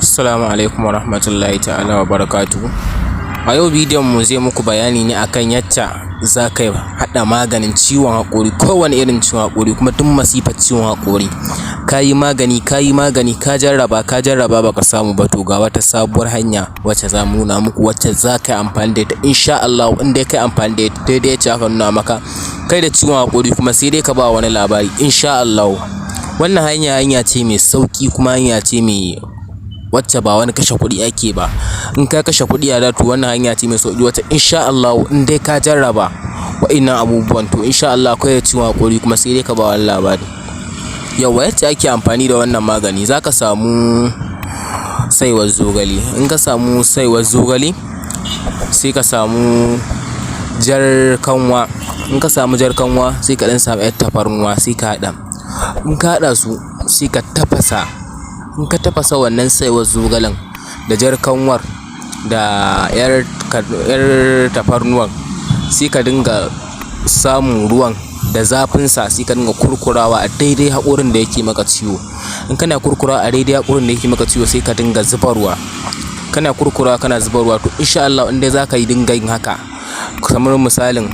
Assalamu alaikum warahmatullahi ta'ala wa barakatuhu. A yau bidiyon mu zai muku bayani ne akan yacca za ka haɗa maganin ciwon haƙori, kowane irin ciwon haƙori, kuma duk masifar ciwon haƙori. Ka yi magani, ka yi magani, ka jarraba, ka jarraba, baka samu ba, to ga wata sabuwar hanya wacce za mu nuna muku, wacce za ka yi amfani da ita. Insha Allahu, in dai ka yi amfani da ita daidai yacce aka nuna maka, kai da ciwon haƙori kuma sai dai ka ba wani labari, insha Allahu. Wannan hanya hanya ce mai sauƙi, kuma hanya ce mai wacce ba wani kashe kuɗi ake ba. In ka kashe kuɗi a da, to wannan hanya ce mai sauƙi wacce insha Allahu in dai ka jarraba wa'innan abubuwan, to insha Allahu kai da ciwon haƙori kuma sai dai ka ba wani labari. Yawwa, yacce ake amfani da wannan magani: za ka samu saiwar zogale. In ka samu saiwar zogale, sai ka samu jar kanwa. In ka samu jar kanwa, sai ka ɗan samu ‘yar tafarnuwa, sai ka haɗa. In ka haɗa su, sai ka tafasa. In ka tafasa wannan saiwar zogalen da jar kanwar da ‘yar tafarnuwar, sai ka dinga samun ruwan da zafinsa, sai ka dinga kurkurawa a daidai haƙorin da yake maka ciwo. In kana kurkurawa a daidai haƙorin da yake maka ciwo, sai ka dinga zubarwa. Kana kurkurawa, kana zubarwa, to insha Allahu in dai za ka yi dinga yin haka, kamar misalin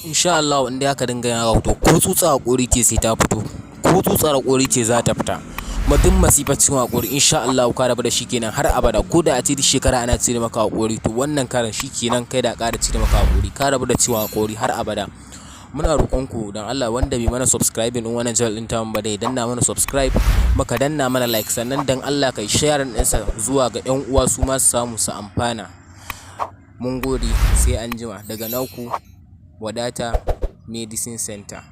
insha Allahu in dai aka dinga yin haka, to ko tsutsar haƙori ce sai ta fito, ko tsutsar haƙori ce za ta fita. Kuma duk masifar ciwon haƙori, insha Allahu ka rabu da shi kenan har abada. Ko da a ce duk shekara ana cire maka haƙori, to wannan karan shi kenan kai da ƙara cire maka haƙori, ka rabu da ciwon haƙori har abada. Muna roƙon ku don Allah, wanda bai mana subscribing ɗin wannan channel ɗin tamu ba, da ya danna mana subscribe, maka danna mana like, sannan dan Allah kai share ɗinsa zuwa ga ƴan uwa, su ma su samu su amfana. Mun gode, sai anjima daga naku Wadata Medicine Center.